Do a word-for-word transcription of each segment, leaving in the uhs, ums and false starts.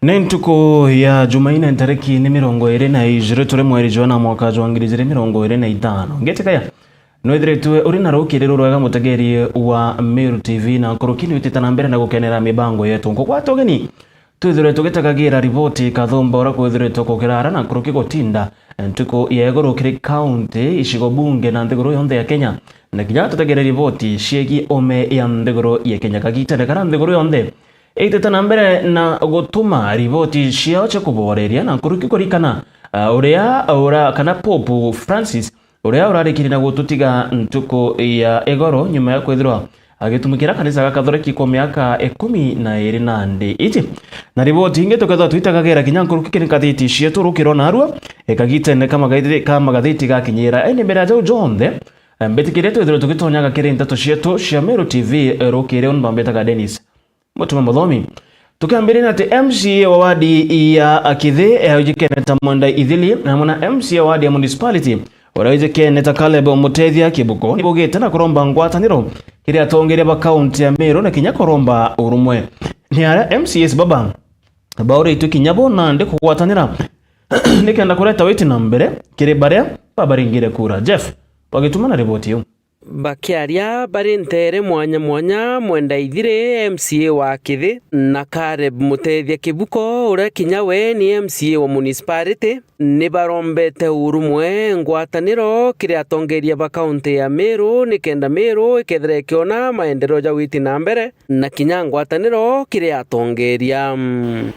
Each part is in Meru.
Ni ntuku ya Jumaine, ntariki ni mirongo iri na ijiri turi mweri jwa na mwaka jwa ngiri ijiri mirongo iri na itano. Ngetikaya nwithiritwe uri na rukiri rurwega, mutegeri wa Meru T V, na nkuruki ni witite na mbere na gukenera mibango yetu. Nkugwata ugeni, twithirwe tugitagagira riboti kathumba uria kwithiritwe kukirara na nkuruki gutinda ntuku ya iguru kiri kaunti, icigo bunge na nthiguru yonthe ya Kenya, na kinya tutegere riboti ciegii ume ya nthiguru ya Kenya. Kagitene kara nthiguru yonthe itite na mbere na gutuma riboti ciao cia kuboreria na nkuruki kurikana, ah, uria ura-, kana Pope Francis, uria urarikirie na gututiga ntuku ya igoro nyuma ya kwithirwa agitumikira kanisa ga Kathoreki kwa miaka ikumi na iri na ndi iji. Na riboti ingi tukethirwa twitagagira kinya nkuruki kiri ngathiti cietu rukiro narua, e, kagitene ka magathiti-, ka magathiti gakinyira. Indi mbere ya jau jonthe, e, mbitikirie twithirwe tugitonyaga kiri nteto cietu cia Meru T V, e, rukiri. Uni bambitaga Dennis Mutuma Muthomi. Tukiambiriria ati M C A wa wadi ya Akithi, e, ujuikene ta Mwenda Ithili, hamwe na M C A wa wadi ya municipality, uria ujuikene ta Caleb Mutethia Kibuko, ni bugite na kuromba ngwataniro kiri atongeria ba kaunti ya Meru na kinya kuromba urumwe. Ni aria M C As baba bauritwe kinya bo nandi kugwatanira nikenda kureta witi na mbere kiri baria babaringire kura. Jeff Wagituma na riboti iu. Bakiaria bari nteere mwanya mwanya, Mwenda Ithiri, M C A wa Kithi, na Caleb Mutethia Kibuko, uria kinya we ni M C A wa municipality, ni barombete urumwe, ngwataniro kiri atongeria ba kaunti ya Meru, nikenda Meru ikethira ikiona maendeleo ja witi na mbere, na kinya ngwataniro kiri atongeria.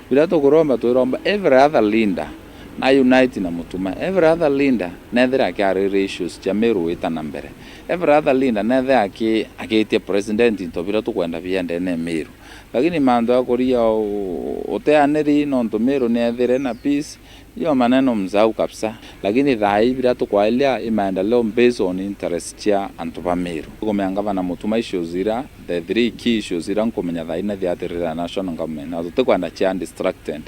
Biria tukuromba, twiromba every other leader na unite na Mutuma. Every other leader nethire akiariria issues cia Meru wita na mbere. Every other leader nethire aki-, agitia president into biria tukwenda biendene Meru. Lakini mantu ya kuria u-, uteaniri nontu Meru niethire na peace, iyo maneno msahau kabisa. Lakini thaa ii biria tukwailia i maendeleo based on interest cia antu ba Meru. Tukumenya ngavana Mutuma issues ira, the three key issues ira nkumenya thaa ii nathiatirite na national government, na tutikwenda cia distracted.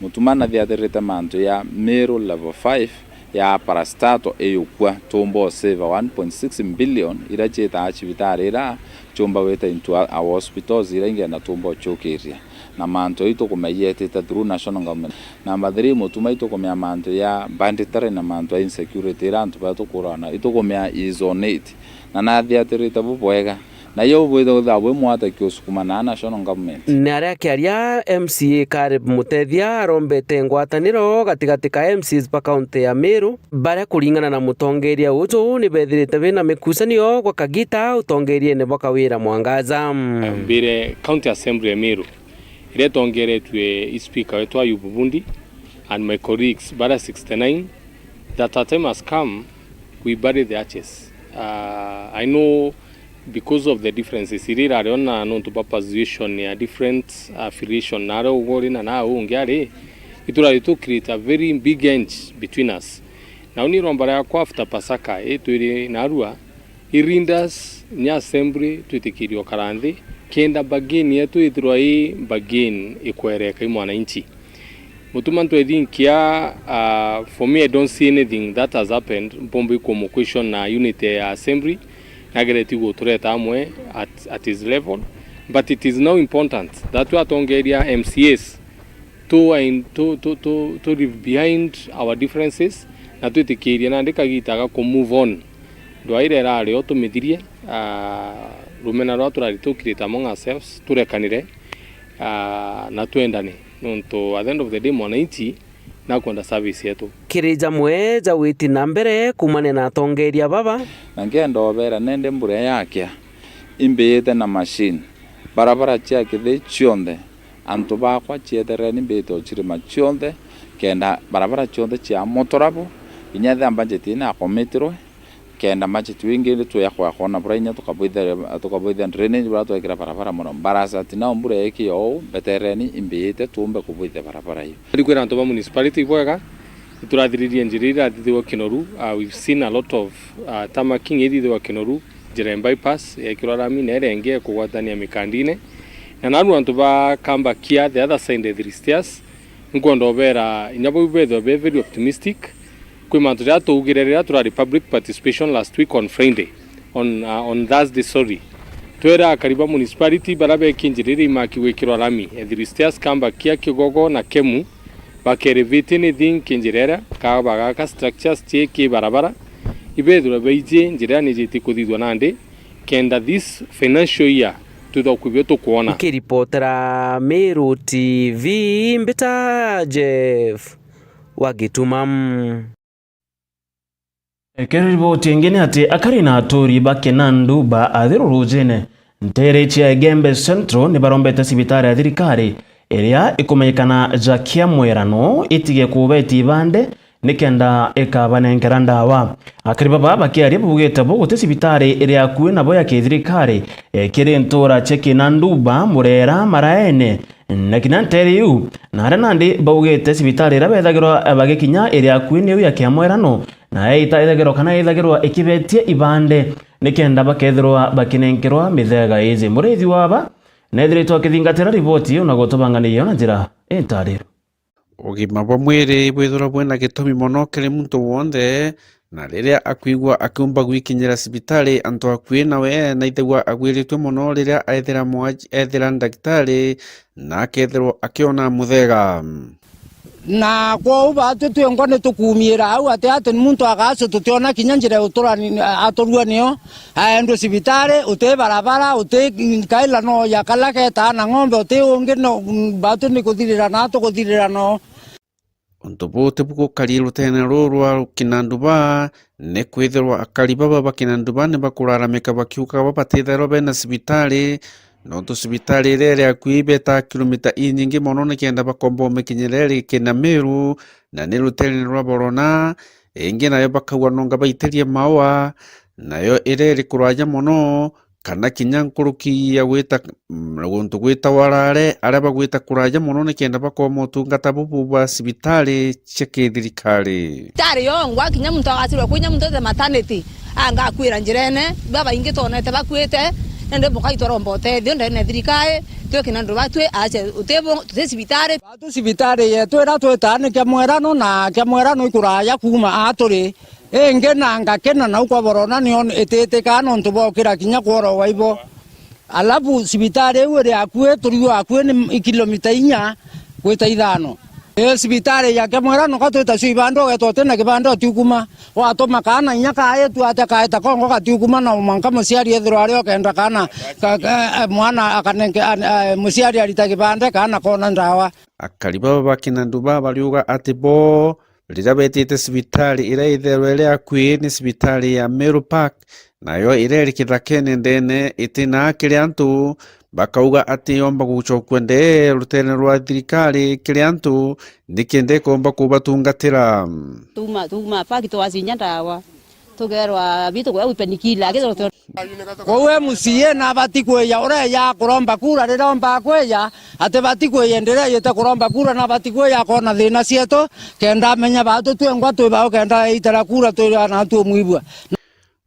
Mutuma nathiatirite mantu ya Meru level five ya parastatal iyukua, tumba o save one point six billion ira ciitaa cibitari ira, ciumba wita into a, our hospitals ira ingi na tumba uciukiria. Na mantu jau tukumenya yetite through national government. Number three, Mutuma itukumenya mantu ya banditry na mantu ya insecurity ira antu baria tukurana, itukumenya is on it. Na nathiatirite bubwega. Na iyo bwithagwa bwi mwataki usukumana na national government. Ni aria akiaria, M C A Caleb Mutethia arombete ngwataniro gatigati ka M C As ba kaunti ya Meru, baria kuringana na mutongeria uju ni bethirite bena mikucanio gwa kagita utongeriene bwa Kawira Mwangaza. Mbire County Assembly ya Meru, iria itongeretue i speaker wetu Ayubu Bundi and my colleagues, baria sixty-nine, that a time has come we bury the hatches. Uh, I know because of the differences iria irari ona nontu bwa persuasion ya different affiliation, na aria ugwe uri na na au ungi ari, iturari tu create a very big edge between us. Na uni iromba riakwa after Pasaka, i twiri narua, i leaders nya assembly twitikirie ukara nthi, kenda bargain yetu ithirwa i bargain ikwereka i mwananchi. Mutuma ntwethinkia, uh, for me, I don't see anything that has happened mpomba ikumuquestion na unity ya assembly, nagereti gutureta amwe at, at his level, but it is now important that we atongeria M C As to, to, to, to, to leave behind our differences, na twitikirie nandi kagita ga ku move on. Ndwaire irari o tumithirie, ah, rumena rwa turari tu create among ourselves, turekanire, ah, na twendane, nontu at the end of the day mwananchi nakwenda service yetu. Kiri jamwe ja witi na mbere kumania na atongeria baba. Na nkenda obera nende mbura yakia, imbiite na machine, barabara cia Kithi cionthe, antu bakwa cietereni mbiite o cirima cionthe, kenda barabara cionthe cia motorable, inya ethia budget ina akomitirwe, kenda budget wingi ri twea kwakona bura inya tukabwithia, tukabwithia drainage bura twekira barabara muno. Mbarasa ati nao mbura ikia ou, mbetereni imbiite tuumbe kubwithia barabara iu. Ndikwira antu ba municipality ibwega, iturathiririe njira irathithirwa kinoru. Uh, we've seen a lot of, uh, tarmaking ithithirwa kinoru, njira ya bypass yekirwa rami na iria ingi ekugwatania mikandine. Na naru antu ba Kambakia, the other side, the three stairs, nkwenda ubera inya bau bethwe be very optimistic. Kwi mantu jaria tuugire riria turari public participation last week on Friday, on, uh, on Thursday, sorry, Twera akari ba municipality bara beki njira iria imaki gwikirwa rami, Ethiristias Kambakia, Kigogo na Kemu, bakereviti ni thinki njira iria ka bagaka structures ciiki barabara, ibethirwe baiji njira iria nijiti kuthithwa nandi, kenda this financial year twithwa kwibio tukwona. Nkiripotera Meru T V, mbita Jeff wa Gituma. Ekero riboti ingi ni ati akari na aturi ba Kinandu ba Athiru Rujine, nteere cia Igembe Central, ni barombete cibitari ya thirikari iria ikumenyekana ja Kiamwerano itige kubetia ibande nikenda ikabanenkera ndawa. Akari baba bakiaria baugite bo guti cibitari iri akui nabo ya kithirikari, eh, kiri ntura cia Kinanduba, Murera, Maraene, na kinya nteere iu. Na aria nandi baugite cibitari iria bethagirwa bagikinya iri akui niu ya Kiamwerano, na itaithagirwa kana ithagirwa ikibetia ibande nikenda bakethirwa bakinenkerwa mithega iji. Murithi waba nethiritwe akithingatira riboti iu na gutubanganiria na njira intariro. Ugima bwa mwiri bwithirwa bwina gitumi mono kiri muntu wonthe, na riria akwigua akiumba gwikinyira cibitari, antu akui nawe naithagua agwiritue mono riria ethira mwaji-, ethira ndagitari na akethirwa akiona muthega. Na kwou baatwi twingwa ni tukuumiira au ati, ati ni muntu agacu tutiona kinya njira ya uturani-, aturua nio. Aendwe cibitari, uti barabara, uti kaila no ya kala ketaa na ng'ombe, uti ungi no, baatwi ni kuthirira na tukuthirira no. Untu buu tibu gukari ruteene ruu rwa Kinanduba, ni kwithirwa akari baba ba Kinanduba ni bakuraramika bakiuga bo batithairwa bena cibitari, nontu cibitari iria iri akui ibetaa kilomita inyingi mono nikenda bakomba umikinyira iri Kinameru, na ni ruteene rwa Borona, ingi nayo bakauga nonga baitirie maua, nayo iria iri kuraja mono, kana kinya nkuruki ya gwita, mm, guntu gwita Warare, aria bagwita kuraja mono nikenda bakoma utungata bubu bwa cibitari cia kithirikari. Cibitari yongwa, kinya muntu agacirwa kwi, kinya muntu ete maternity, anga akwira njirene, babaingi twonete bakuite, nandi bukai twaromba utethio ndene ya thirikari, twi Kinandu batwi, ace, uti bu-, tuti cibitari. Batu cibitari yetu ira twitaa ni Kiamwerano, na Kiamwerano ikuraya kuuma aa turi. Ingi na ngakena nau kwa Borona nio ititikaa nontu bwa ukira kinya kworowa ibo. Alafu cibitari iu iri akui, turiu akui ni kilomita inya gwita ithano. Ii, cibitari ya Kiamwerano ka twita cio ibande, ugeeta uti na kibande utiukuma. Watuma kaana inya kaetu atia kaeta kongo gatiukuma, na mwanka muciari ethirwa ari okenda kaana, ka, ka, mwana akanenge, a, a, muciari arita kibande, kaana koona ndawa. Akari baba ba Kinandu baba bariuga ati bo riria betite cibitari iria itherwe iri akui ni cibitari ya Meru Park, nayo iria iri kithakene ndene itina kiri antu, bakauga ati yomba gucokua ndee ruteene rwa thirikari kiri antu nikenda ikomba kubatungatira. Tuma, tuma park twacinya ndawa. Tugeerwa bitu kuya wipenikila, akethirwa tu- Kwou M C A nabati kwija, ureja kuromba kura riria omba kwija, atibati kwija ndiria yite kuromba kura, nabati kwija akona thina cietu, kenda amenya batu twengwa twi bau, kenda eitera kura twi na tumwibua.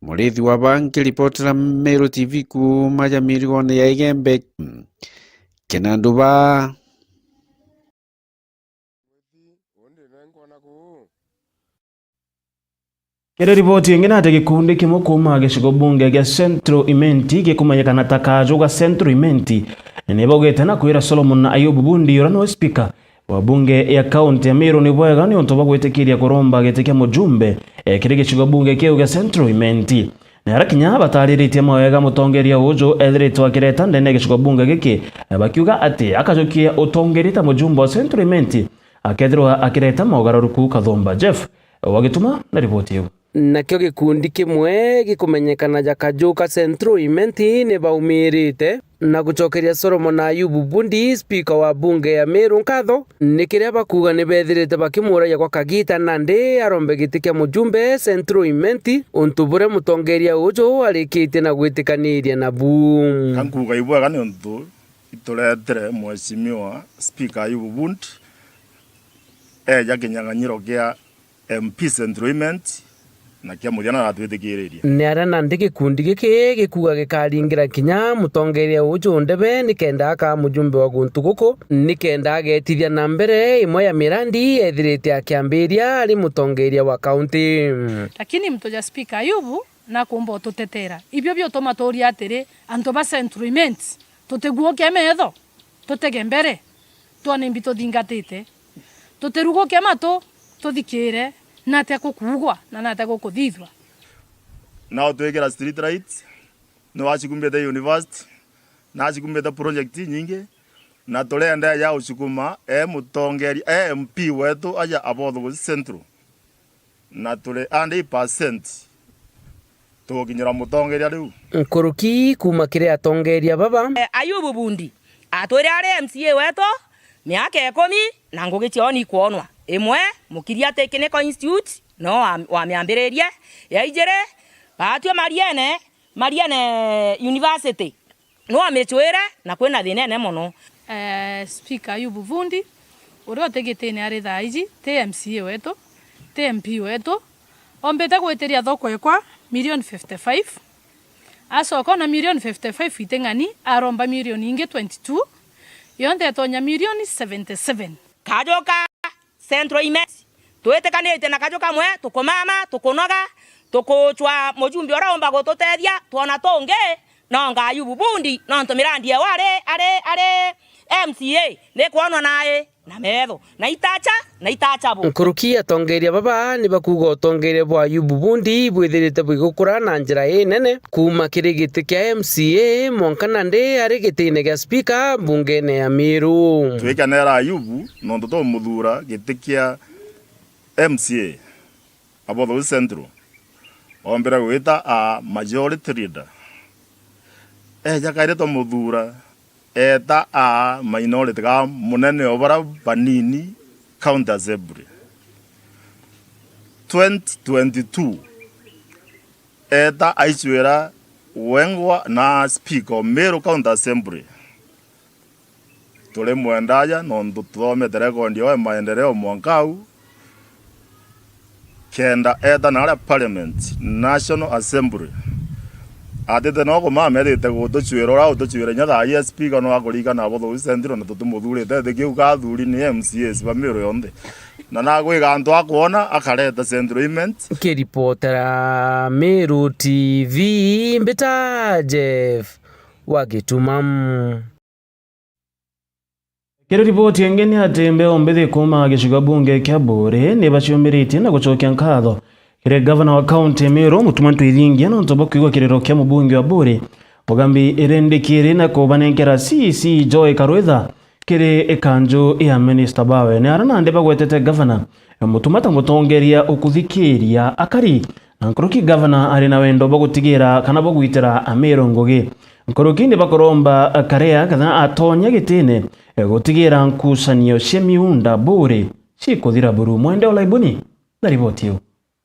Murithi wa Bangi, ripotera Meru T V kuuma ja mirigone ya Igembe, Kinandu ba. Kiri riboti ingi, ni ati gikundi kimwe kuuma gicigo bunge gia Central Imenti gikumenyekana ta Kajuga Central Imenti, ni baugite na kwira Solomon Ayubu Bundi, uria niwe spika wa bunge ya kaunti ya Meru, ni bwega niuntu bwa gwitikiria kuromba giti kia mujumbe, eh, kiri gicigo bunge kiu gia Central Imenti. Na aria kinya batariritie mawega mutongeria uju ethiritwe akireta ndene ya gicigo bunge giki, bakiuga ati akajukia utongeria ta mujumbe wa Central Imenti, akethirwa akireta mogaruruku kathumba. Jeff wa Gituma na riboti iu. Nakio gikundi kimwe gikumenyekana ja Kajuka Central Imenti ni baumirite na gucokeria Solomon Ayubu Bundi, spika wa bunge ya Meru, nkatho ni kiria bakuuga ni bethirite bakimuragia gwa kagiita nandi arombe giti kia mujumbe Central Imenti, untu buria mutongeria uju arikitie na gwitikaniria nabu. Ka nkuuga ibwega niuntu ituretere Mheshimiwa Spika Ayubu Bundi eja kinyang'anyiro kia M P Central Imenti, na kia muthia na aratwitikiriria. Ni aria nandi gikundi giki gikuuga gikaringira kinya mutongeria uju ndebe nikenda akaa mujumbe wa guntu guku, nikenda agetithia na mbere imwe ya mirandi ethirite akiambiria ari mutongeria wa kaunti. Lakini mtoja Spika Ayubu Na kumba ututetera. Ibio biutuma tuuria atiri, antu ba Central Imenti, tutiguuke metho, tutege mbere, twone imbi tuthingatite. Tutiruguke matu, tuthikire, natia gukuugwa, na natia gukuthithua. Na utwikira street lights, ni wacikumbite university, na acikumbite project nyingi, na turenda ya gucikuma e mutongeria, e M P wetu aja Abothuguchi Central. Na turi hundred percent tugukinyira mutongeria riu. Nkuruki kuuma kiri atongeria baba. Eh, Ayubu Bundi atwire ari M C A wetu miaka ikumi, na ngugi ciao ni ikwonwa. Imwe, Mukiria Technical Institute, no wa, wamiambiririe. Ya ijiri, batwi Mariene, Mariene University. No amicwire na kwina thina inene mono. Eh, Speaker Ayubu Bundi, uria uti gitine ari thaa iji, ti M C A wetu, ti M P wetu, ombite gwitiria thoko ekwa milioni fifty five, acoka ona milioni fifty five iting'ani, aromba milioni ingi twenty two, yonthe etonya milioni seventy seven. Kajuka Central Imenti. Twitikanitie na kaju kamwe, tukumama, tukunoga, tukucwa mujumbe uria umba gututethia, twona tungi, nonga Ayubu Bundi, nontu mirandi ewe ari, ari, ari M C A, nikwonwa nai na metho, na itacha, na itacha bu. Nkuruki atongeria baba ni bakuuga utongeria bwa Ayubu Bundi bwithirite bwigukura na njira inene, kuuma kiri giti kia M C A mwanka nandi ari gitine gia speaker mbungene ya Miru. Twikenera Ayubu, nontu tumuthuura giti kia M C A Abothuguchi Central, oombire gwita a majority leader. Eeja kairi twamuthuura, eeta a minority ka munene o baria banini County Assembly. Twenty twenty-two, eeta aicwira wengwa na speaker o Meru County Assembly. Turi mwenda aja nontu tuthomete rekondi yao ya maendeleo mwanka au. Kenda eeta na aria parliament, National Assembly. Atite no kumama ethite gutucwira uria utucwira inya thaa ii speaker no akuririkana Abothuguchi Central na tutimuthurite. Ethi kiu kathuri ni M C As ba Meru yonthe. Na nagwiga antu akwona akareta Central Imenti. Nkiripotera Meru T V, mbita Jeff wa Gituma. Kiri riboti ingi ni ati mbeu mbithi kuuma gicigo bunge kia Buuri ni baciumiritie na gucokia nkatho kiri gavana wa kaunti ya Meru, Mutuma M'Ethingia, nontu bwa kwigua kiriro kia mubunge wa Buuri, Mugambi Rindikiri, na kubanenkera C C Joy Karwitha kiri ikanju ya minista bawe. Ni aria nandi bagwetete gavana Mutuma ta mutongeria ukuthikiria akari, na nkuruki gavana ari na wendo bwa gutigira kana bwa gwitira Amiru ngugi. Nkuruki ni bakuromba Karea kana atonya gitine gutigira nkucanio cia miunda Buuri cikuthira buru. Mwende Olaibuni na riboti iu.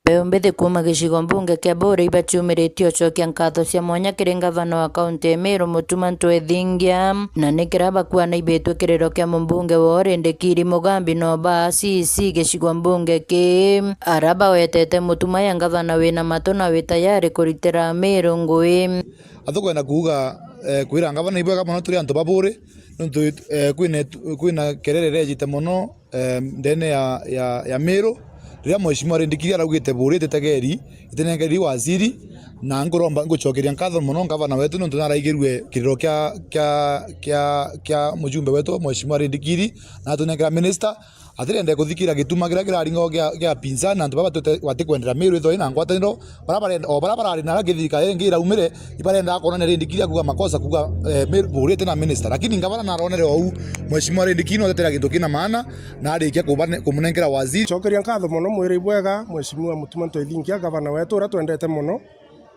Mbeu mbithi kuuma gicigo mbunge kia Buuri ibaciumiritie ucokia nkatho cia mwanya kiri ngavana wa kaunti ya Meru, Mutuma M'Ethingia, na ni kiria bakuana ibitwe kiriro kia mubunge wao Rindikiri Mugambi no ba C C gicigo mbunge kii, aria bawetete Mutuma ya ngavana wina matu na wi tayari kuritira Meru ngugi. Atukwenda kuuga, eh, kwira ngavana ibwega mono turi antu ba Buuri, nontu, eh, kwina, kwina kerere rejite mono, eh, ndene ya, ya, ya Meru, riria Mheshimiwa Rindikiri araugite Buuri ititegeri, itinengeri waziri, na nkuromba, ngucokeria nkatho mono ngavana wetu nontu naraigirue kiriro kia, kia, kia, kia mujumbe wetu Mheshimiwa Rindikiri, na atunenkera minister, atirenda kuthikira gituma kiria kiraringwa gia, gia pinzani na antu baba batikwendera Meru ithwe ina ngwataniro, bara barenda, o bara barari na aria githirikari ingi iraumire, ibarenda kwonania Rindikiri kuuga makosa kuuga, eh, Meru, Buuri iti na minister. Lakini ngavana naronere ou, Mheshimiwa Rindikiri no tetera gintu kina maana, na arikia kubane-, kumunenkera waziri. Cokeria nkatho mono mwiri bwega, Mheshimiwa Mutuma M'Ethingia, gavana wetu uria twendete mono,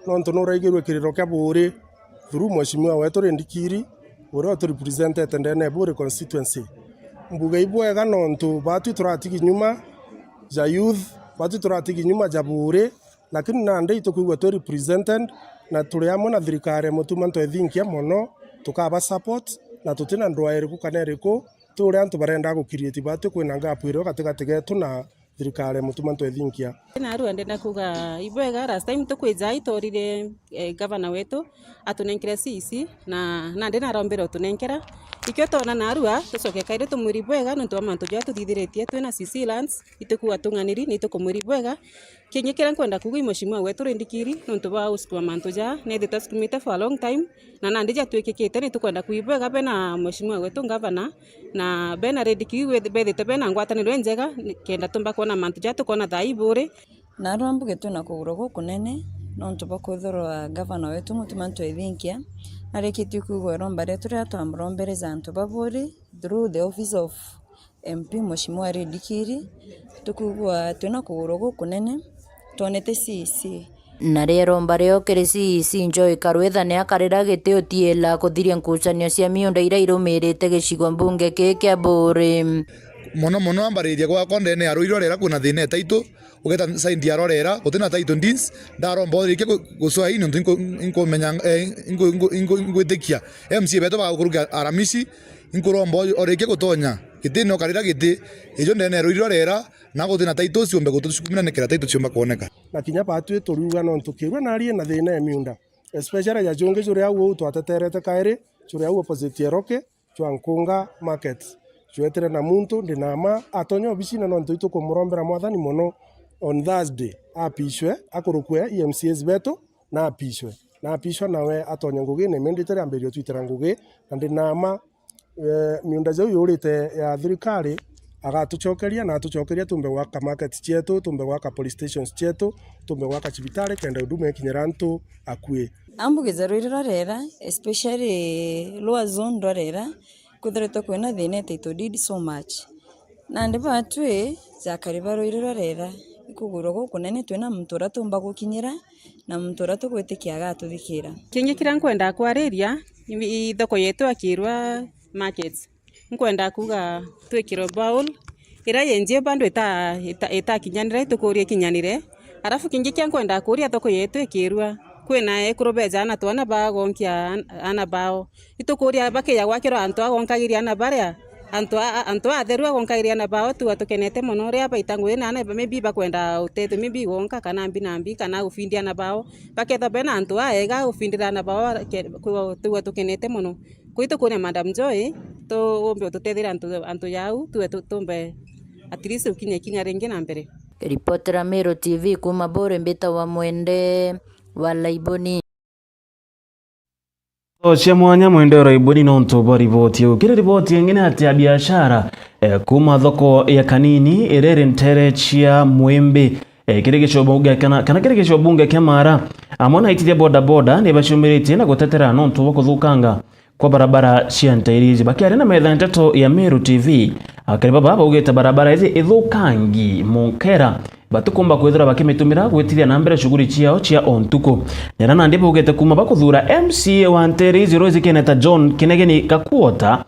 nontu nuraigirue kiriro kia Buuri through Mheshimiwa wetu Rindikiri, uria uturepresentete ndene ya Buuri constituency. Mbuga ibwega nontu batwi turatigi nyuma ja youth, batwi turatigi nyuma ja Buuri, lakini nandi itukwigua twi represented na turi amwe na thirikari ya Mutuma M'Ethingia mono, tukaba support na tutina ndwaa iriku kana iriku, turi antu barenda gucreate batwi kwina gap irio gatigati getu na thirikari ya Mutuma M'Ethingia. Narua ndenda kuuga ibwega, last time tukwija itorire, eh, gavana wetu atunenkere C C, na nandi narombire utunenkera, Ikio twona narua, tucoke kairi tumwiri bwega nontu bwa mantu jaria tuthithiritie twina C C Lands, itukuga tung'aniri, ni itukumwiri bwega. Kingi kiria nkwenda kuuga i Mheshimiwa wetu Rindikiri, nontu bwa gusukuma mantu jaa, neethite asukumite for a long time, na nandi jatwikikite, ni tukwenda kuuga ibwega bena Mheshimiwa wetu Ngavana, na bena Rindikiri weth-, bethite bena ngwataniro injega, ni kenda tumba kwona mantu jaa tukwona thaa ii buri. Naarua mbuge twina kugurwa gukunene, nontu bwa kwithirwa Ngavana wetu Mutuma M'Ethingia, arikitie kuigua iromba rietu riria twamurombereza antu ba buri, through the office of M P Mheshimiwa Rindikiri, tukwigua twina kugurwa gukunene, twonete C E C. Na ria iromba rio kiri C E C Joy Karwitha ni akarira giti utiila kuthiria ngucanio cia miunda iria irumirite gicigo mbunge kii kia Buuri. Mono mono ambariria gwakwa ndene ya rwiri rwa Rera kwina thina ya title, ugeta side ya rwa Rera, gutina title deeds, ndaromba urikia gu-, gucwa ii nontu inku-, inkumenya, eh, inku-, inku-, inku-, ingwitikia. M C A betu bagakurukia aramisi, inkuromba uri-, urikia gutonya gitine ukarira giti, ijo ndene ya rwiri rwa Rera, na gutina title ciumbe gutucukumira nikenda title ciumba kwoneka. Na kinya batwi turiuga nontu kirua nari na thina ya miunda, especially ya jungi juria au uu twateterete kairi, juria au opposite Eroke, jwa Nkunga Market. Jwetire na muntu, ndi na mma, atonya obisine nontu itukumurombera Mwathani mono on Thursday, apishwe, akurukwe i M C As betu, na apishwe. Na apishwa nawe atonye ngugine, imendite riambirio twitira ngugi, na ndi na mma, eh, miunda jau yurite ya thirikari, agatucokeria na atucokeria tumbe gwaka market cietu, tumbe gwaka police stations cietu, tumbe gwaka cibitari kenda huduma ikinyira antu akui. Ambuge ja rwiri rwa Rera, especially rwa zone rwa Rera, kwithiritwe kwina thina ya title deed so much. Nandi batwi jakari ba rwiri rwa Rera, ikugurwa gukunene twina muntu uria tumba gukinyira na muntu uria tugwitikia agatuthikira. Kingi kiria nkwenda kwariria, i, i thoko yetu ya Kirua Markets. Nkwenda kuuga twikirwe borehole, iria yenjie bado ita-, ita-, itakinyanire, itukuria ikinyanire. Alafu kingi kia nkwenda kuuria thoko yetu ikirua, kwina ekuru beja na twana bagonkia an-, ana bao. Itukuria bakiya gwakirwa antu agonkagiria ana baria, antu a, a, antu atheru agonkagiria ana bao, tuga tukenete mono uria baita ngugi na ana maybe bakwenda utethio, maybe igonka kana mbi na mbi kana gufindi ana bao. Bakethwa bena antu aega gufindira ana bao, ke-, tuga tukenete mono. Kwi tukuria Madam Joy, tu-, umbe ututethire antu, antu jau, tuwe tu-, tumbe at least ukinya ikinya ringi na mbere. Ripotera Meru T V kuuma Buuri mbitawa Mwende wa Laiboni. Cia mwanya Mwende wa Laiboni nontu bwa riboti iu. Kiri riboti ingi ni ati a biashara, eh, kuuma thoko ya Kanini iria iri ntere cia Mwimbi, eh, kiri gicigo bunge kana, kana kiri gicigo bunge kia Maara, amwe na aitithia boda boda ni baciumiritie na gutetera nontu bwa kuthukanga kwa barabara cia nteere iji. Bakiaria na metha nteto ya Meru T V, akari baba baugite barabara iji ithukangi munkera, batikumba kwithirwa bakimitumira gwitithia na mbere shughuli ciao cia o ntuku. Nera nandi baugite kuuma bakuthuura M C A wa nteere iji rwiji kene ta John Kinegeni Gakuota,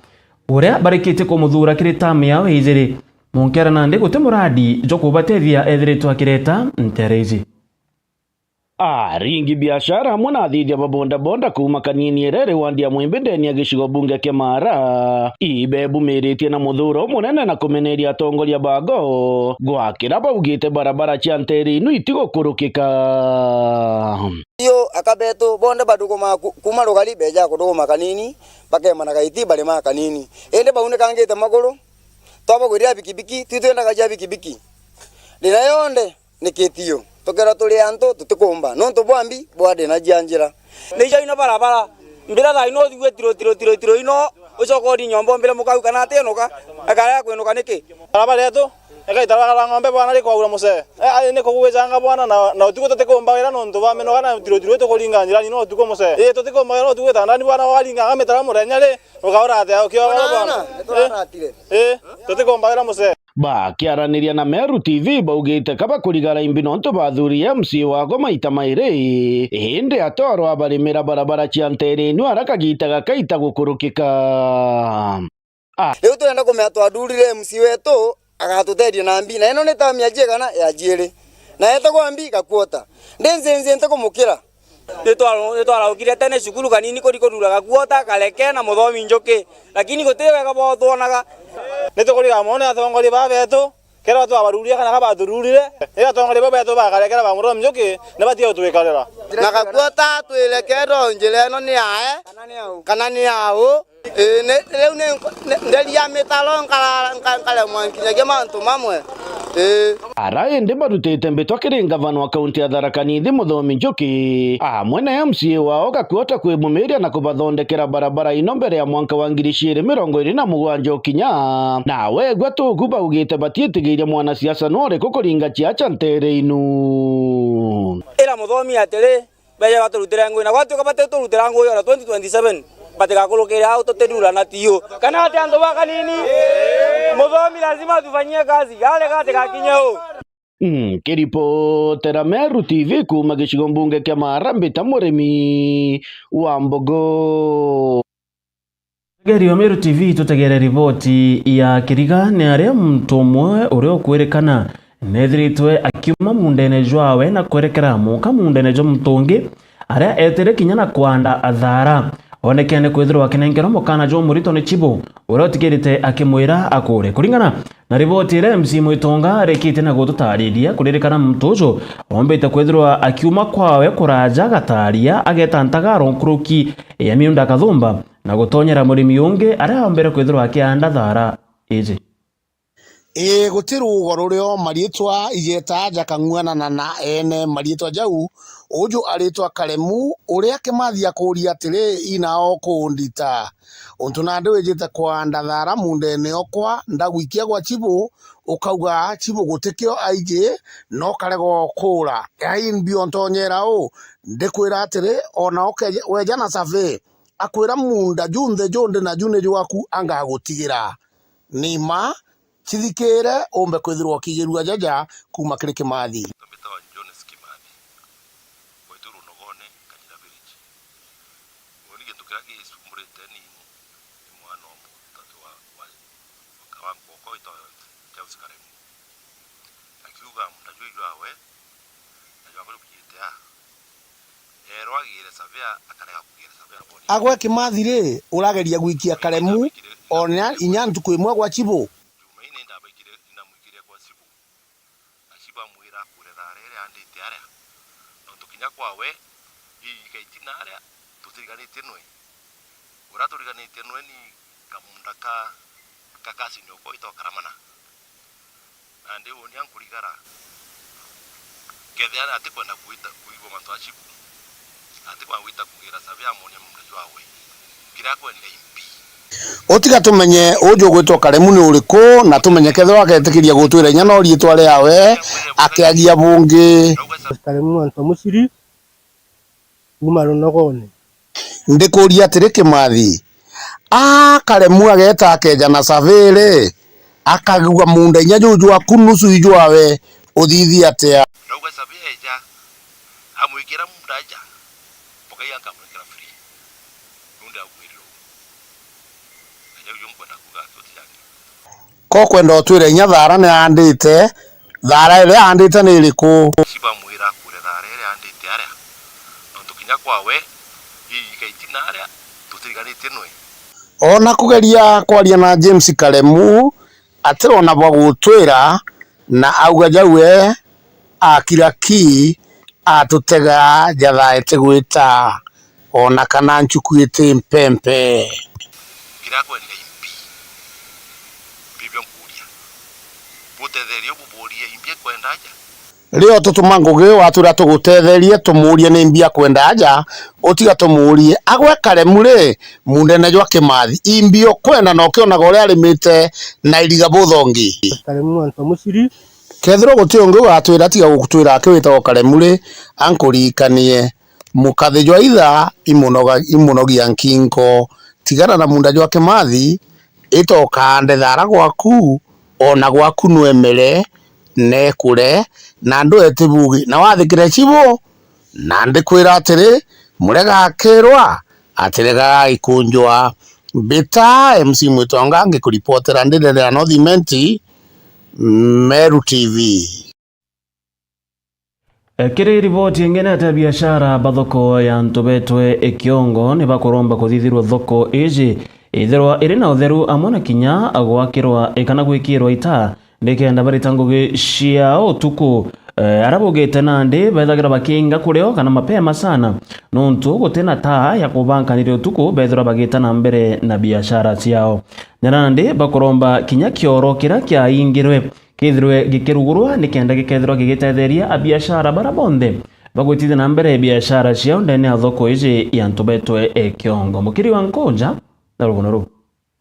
uria barikitie kumuthuura kiri term yao ijiri, munkera nandi guti muradi jwa kubatethia ethiritwe akireta nteere iji. Aringi biashara amwe na athithia ba bodaboda kuuma Kanini iria iri wandi ya Mwimbi ndene ya gicigo bunge kia Maara, ibebumiritie na muthuuro umunene na kumeneria atongoria bago gwakira baugite barabara cia nteere inu itigukurukika. Iyo aka betu bonthe bathugumaa ku-, kuuma Rugari beja kuthuguma Kanini, bakemana Gaiti barimaa Kanini. Indi baunikangite maguru, twabagwirira bikibiki, twi twendaga cia bikibiki. Thina yonthe ni kitio. Tukeethirwa turi antu tutikumba, nontu bwa mbi bwa thina cia njira. Ni icio ino barabara. Mbira thaa ino uthigue tiro, tiro, tiro, tiro ino, ucoke uthi nyomba umbire mukau kana atinuka, akarega kwinuka niki? Barabara yetu, ikaitaraga ng'ombe bwana rikwaura mucee. Eh, ai, ni kugwicanga bwana, na, na utuku tutikumbagira nontu bwa minoga na tiro, tiro tukuringa njirani no utuku mucee. Ii, tutikumbagira no utuku itandani bwana, waringa mitara murenya ri, ukaura atia ukioga bwana? Ii, tutikumbagira mucee. Bakiaraniria na Meru T V baugite ka bakuriga raimbi nontu bathuurire M C A wago maita mairi, indi atorwa abarimira barabara cia nteere inu ara kagiita gakaita gukurukika. Ah. Riu turenda kumenya twathurire M C A wetu agatutethia na mbi, na ino ni term ya jiigana? Ya jiiri. Na etagwa mbi Gakuota. Ndi nzinzi ntikumukira. Ni twa-, ni twaraukire tene cukuru Kanini kuri kuthura Gakuota, Kareke na Muthomi Njuki, lakini guti wega bwao twonaga. Ni tukuriga mono ni atongoria baa betu, kethirwa twabaruria kana ka batururire, ni atongoria bau betu ba Kareke na ba Muthomi Njuki ni batige gutwikarira. Na Gakuota atwire kethirwa njira ino ni yae kana ni yau. Ii, ni, riu ni nko-, ni, nderi ya mitaro nkara-, nka-, nkaremwa nkinyagia mantu mamwe. Ii. Ara indi barutite mbitwa kiri ngavana wa kaunti ya Tharaka Nithi, Muthomi Njuki, amwe na M C A wao Gakuota kwibumiria na kubathondekera barabara ino mbere ya mwanka wa ngiri ciiri mirongo iri na mugwanja ukinya. Nawe gwa tuku baugite batiitigiiria mwanasiasa no uriku kuringa ciaca nteere inu. Ira Muthomi atiri, beje baturutire ngui, na gwatuika batiturutira ngui ona twenty twenty-seven, batigakurukire au tutirura na tiu. Kana ati antu ba kanini? Muthomi lazima atufanyie kazi, arega atigakinye u. Nkiripotera Meru T V kuuma gicigo mbunge kia Maara, mbita Murimi wa Mbogo. Gerio Meru T V tutegere riboti ya Kiriga. Ni aria muntu umwe uria ukwirikana neethiritwe akiuma muundene jwawe na kwerekera muuka muundene jwa muntu ungi, aria eetire kinya na kwanda athaara. Oonekene kwithirwa akinenkerwa mukaana jwa murito ni Chibu, uria utigirite akimwira akuure. Kuringana na riboti iria M C Mwitonga arikite na gututaariria, kuririkana muntu uju oombite kwithirwa akiuma kwawe kuraaja Gataaria, ageeta Ntagaro nkuruki ya miunda Kathumba, na gutonyera murimi ungi aria oombire kwithirwa akiaanda thaara iji. Ii, guti ruugo rurio mariitwa igeeta jakang'uanana na eene mariitwa jau. Uju ariitwa Karemu, uria Kimathi akuuria atiri, "Ina ukuundita? Untu nandi wijite kwanda thaara muundene okwa, ndagwikia gwa Chibu, ukauga Chibu gutikio aiji, na ukarega ukuura. Ai, mbio ntonyera u? Ndikwira atiri, ona ukeja-, weja na survey, akwira muunda junthe jundi naju ni jwaku, anga agutigira?" Ni mma, cithikire umbe kwithirwa ukigirua jaja kuuma kiri Kimathi. Mbitawa Jones Kimathi, ngwitwa Runogone, Kanyira Village. Uuni gintu kiria gicumburite ni, ni mwana umwe utatu wa, wa, wa, wa nkoko witwa Charles Karemu. Akiuga muunda juu jwawe, na jwawe rukiite a. Eerwa agiire surveyor, akarega kugiira surveyor na boni. Agwe Kimathi ri, urageria gwikia Karemu, ona inya ntuku imwe gwa Chibu. Jumaine ndabaikire, ndamwikire gwa Chibu. Na Chibu amwira akure thaara iria aandite aria. Nontu kinya kwawe, ii ikaiti na aria, tutiriganitie nwe. Uria turiganitie nwe ni kamuunda ka, ka cousin okwa witagwa Karamana. Nandi uuni ankurigara, kethira atikwenda kwita kuigua mantu a Chibu, atikwenda gwita kugira surveyor amonie muunda jwawe, kiria akwenda imbi. Utiga tumenye uju ugwitwa Karemu ni uriku, na tumenye kethira agetikiria gutwira inya no riitwa riawe akiagia bungi. Karemu Anto Muciri. Kuuma Runogone. Ndikuuria atiri, Kimathi, a Karemu ageeta akeeja na survey ri, akagua muunda inya juu jwaku nusu ijwawe, uthithia atia? Ndauga survey eeja, amwikira muunda aja, mboka iria nkamwikira free. Nundu ya umwiriro. Na jau jo nkwenda kuuga ati utijangi. Ko kwenda utwire inya thaara ni aandite, thaara iria aandite ni iriku? Chibu amwira akure thaara iria aandite aria, nontu kinya kwawe, ii ikaiti na aria, tutiriganitie nwe. Ona kugeria kwaria na James Karemu, atirona bwa gutwira, na auga jau we akira ki atutega jathaete gwita, ona kana nchuku iti mpempe. Kira kwenda imbi. Bibio nkuria. Butetherie buburie imbi ekwenda aja. Rio tutuma ngugi watwira tugutetherie, tumuurie ni imbi akwenda aja, utiga tumuurie, agwe Karemu ri, muundene jwa Kimathi, imbi ukwenda na ukionaga uria arimite na iriga buthongi? Karemu Anto Muciri. Kethirwa guti ungi ugatwira tiga gutwira aki witagwa Karemu ri, ankuririkanie. Mukathi jwa itha imunoga-, imunogia nkingo. Tigana na muunda jwa Kimathi, ita ukaande thaara gwaku, ona gwaku nwemere, nekure, na ndwete bugi. Na wathikire Chibu, na ndikwira atiri, murega akirwa, atiregaga ikunjwa. Mbita M C Mwitonga ngikuripotera ndirere ya North Imenti, Meru T V. E, kiri riboti ingi, ni ati abiashara ba thoko ya Ntubetwe Ikiongo ni bakuromba kuthithirwa thoko iji ithirwa iri na utheru amwe na kinya gwakirwa, e, kana gwikirwa itaa, nikenda barita ngugi ciao utuku, eh, ara bugite nandi bethagirwa bakiinga kurio kana mapema sana, nontu gutina taa ya kubankanire utuku, bethirwa bagita na mbere na biashara ciao. Na nandi bakuromba kinya kioro kiria kiaingirwe kithirwe gikirugurwa, nikenda gikethirwa gigitetheria abiashara bara bonthe bagwitithia na mbere biashara ciao ndene ya thoko iji ya Ntubetwe e Kiongo. Mukiri wa Nkunja na rugono ruu.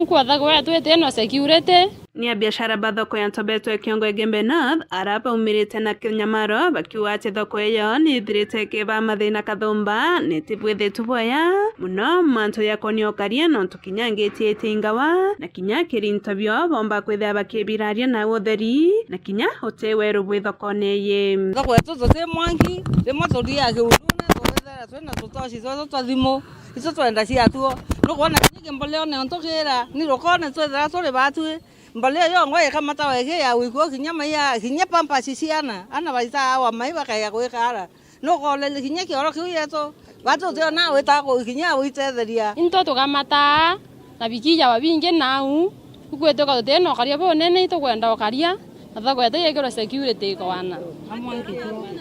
Nkwatha gwetwe iti no security. Ni abiashara ba thoko ya Ntubetwe e Kiongo Igembe North, ara baumirite na kinyamaro, bakiuga ati thoko iyo ni ithirite ikiba mathina kathumba, ni itibwithitu bwaya mono mantu ya konia ukaria, nontu kinya ngiti itiingawa, na kinya kirinto bio bomba kwithira bakibiraria na utheri, na kinya uti weru bwi thokone iyi. Thoko yetu tuti mwanki, rimwe tuthiaga kiundune, tukethera twina tutoci twetu twa thimu, icio twenda ciatuo. Nukwona kinya kimboleone untu kira, ni rukone twithira turi batwi. Mbolea yongwa ikamata wege ya wikwo kinya maiya, kinya pampers ciana, ana baita awa mai bakaya gwikara. Nukorere kinya kioro kiu yetu, batu utiona wita ku-, kinya witetheria. Into tukamataa na bikija babingi nau, ukwituka tutina ukaria bunene, itukwenda ukaria, na thoko yetu yekirwe security ikwana.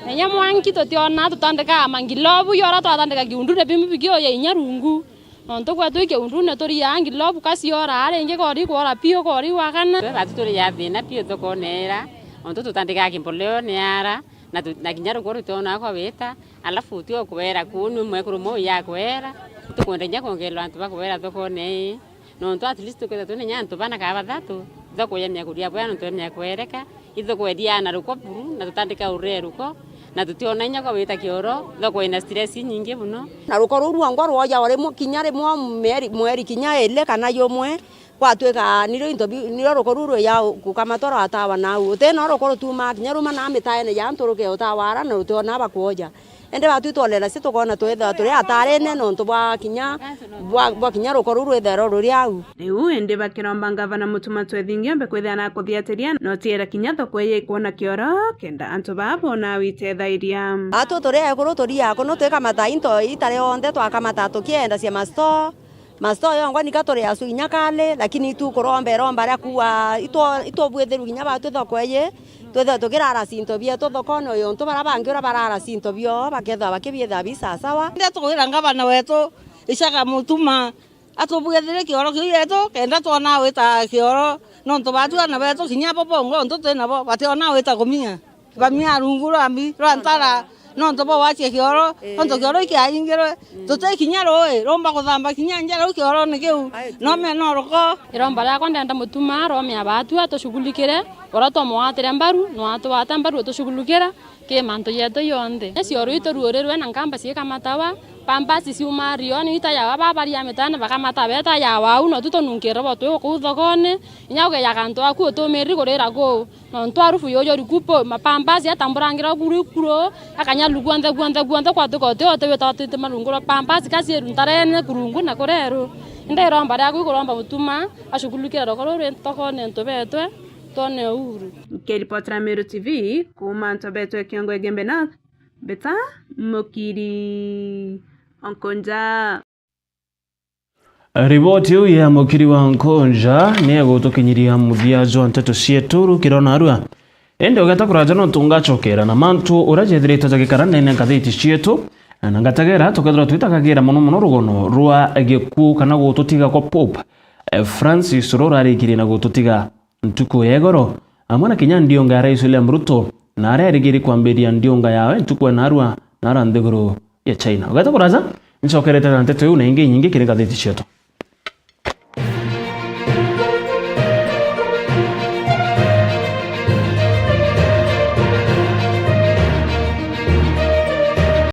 Na inya mwanki tutiona, tutandikaga mangilobu, yora twatandika kiundune bimu bikioya inya rungu. Nontu kwetu i kiundune turiaa ngilobu kaciora, ringi kori kwora piu, kori gwakana. Twe batu turiaa thina piu thokone ira, nontu tutandikaga kimboleone ara, na tu-, na kinya ruko rutiona kwa wita, alafu tio kuwera kuu ni mwekuru mwe uya kuwera, tukwenda kinya kwongererwa antu ba kuwera thokone ii, nontu at least tukwithirwa twina kinya antu bana kaa bathatu, thoko ya miakuria bwea nontu ya miakuereka, ithoko eria na ruko buru, na tutandika uree ruko, na tutiona inya kwa wita kioro, thoko ina stress inyingi mono. Na ruko ruu rwongwa rwoja o rimwe, kinya rimwe o mweri, mweri kinya ili kana yumwe, Gwatwika nirio into bi-, nirio ruko ruu rwi ya gukamatwa rwatawa nau. Uti no ruko rutumaa kinya ruma na mitaene ya antu rukeutawa ara na rutionaa bakwoja. Indi batwi twolera ci tukona twithirwa turi atarine nontu bwa kinya, bwa, bwa kinya ruko ruu rwithirwa ruri au. Riu indi bakiromba ngavana Mutuma Twethingiombe kwithira na kuthiatiria na utiera kinya thoko ii ikwona kioro kenda antu baa bona witethairia. Atu turi ekuru turiaa kunu twikamata into ita rionthe twakamata tukienda cia masto. Masto yongwa nika turi acu kinya kali, lakini itu kuromba iromba ria kuuga itwo-, itubwithiru kinya batwi thoko iji, twithirwe tukirara cinto bietu thokone uyu untu baria bangi uria barara cinto bioo bakethirwa bakibiithira bi sasawa. Indi tukwira ngavana wetu Ichaka Mutuma atubwithire kioro kiu yetu, kenda twona gwita kioro, nontu batwi ana betu kinya bo bongwa untu twinabo bationa gwita kumia. Bamia rungu rwa mbi, rwa ntara, nontu bwa gwacia kioro, nontu kioro ikiaingirwe, tuti kinya rui, rumba kuthamba kinya njara u kiorone kiu, no mena uruko. Iromba riakwa ndenda Mutuma arome abatua atushughulikire, uria twamwatire mbaru, no atwata mbaru utushughulikira ki mantu yetu yonthe. Ni cioro ituruurirwe na nkamba ciikamatawa, pampers ciuma rioni itayawa, babaria mitane bakamata betayawa au, no tutununkire bo twi kuu thokone, inya ugeyaga antu aku utumiriri kurira kuu. Nontu arufu yuyu riku po, mapampasi atamburangira kuru kuru, akanya lu guonthe, guonthe, guonthe, kwatuka uti, uti wita utite marungu rwa pampasi, kasi iru ntarene, kurungu na kureru. Indi iromba riaku ikuromba Mutuma ashughulikire roko ruru ntokone ntu betwe, twone uhuru. Nkiripotera Meru T V, kuuma ntu betwe Kiongo Igembe North, Beta Mukiri Onkonja. Riboti iu ya Mukiri wa Nkonja ni egutukinyiria muthia jwa nteto cietu rukiro narua. Indi ugeta kuraja nontu ngacokera na mantu uria jethirite jagikara ndene ngathiti cietu, na ngategera tukethirwa twitagagira mono mono rugono rwa gikuu kana gututiga kwa Pope, eh, Francis, ruria urarikirie na gututiga ntuku ya igoro, amwe na kinya ndiunga ya Rais William Ruto, na aria erigiri kwambiria ndiunga yawe ntuku ya narua nara nthiguru ya China. Ugeta kuraja, ncokerete na nteto iu na ingi inyingi kiri ngathiti cietu.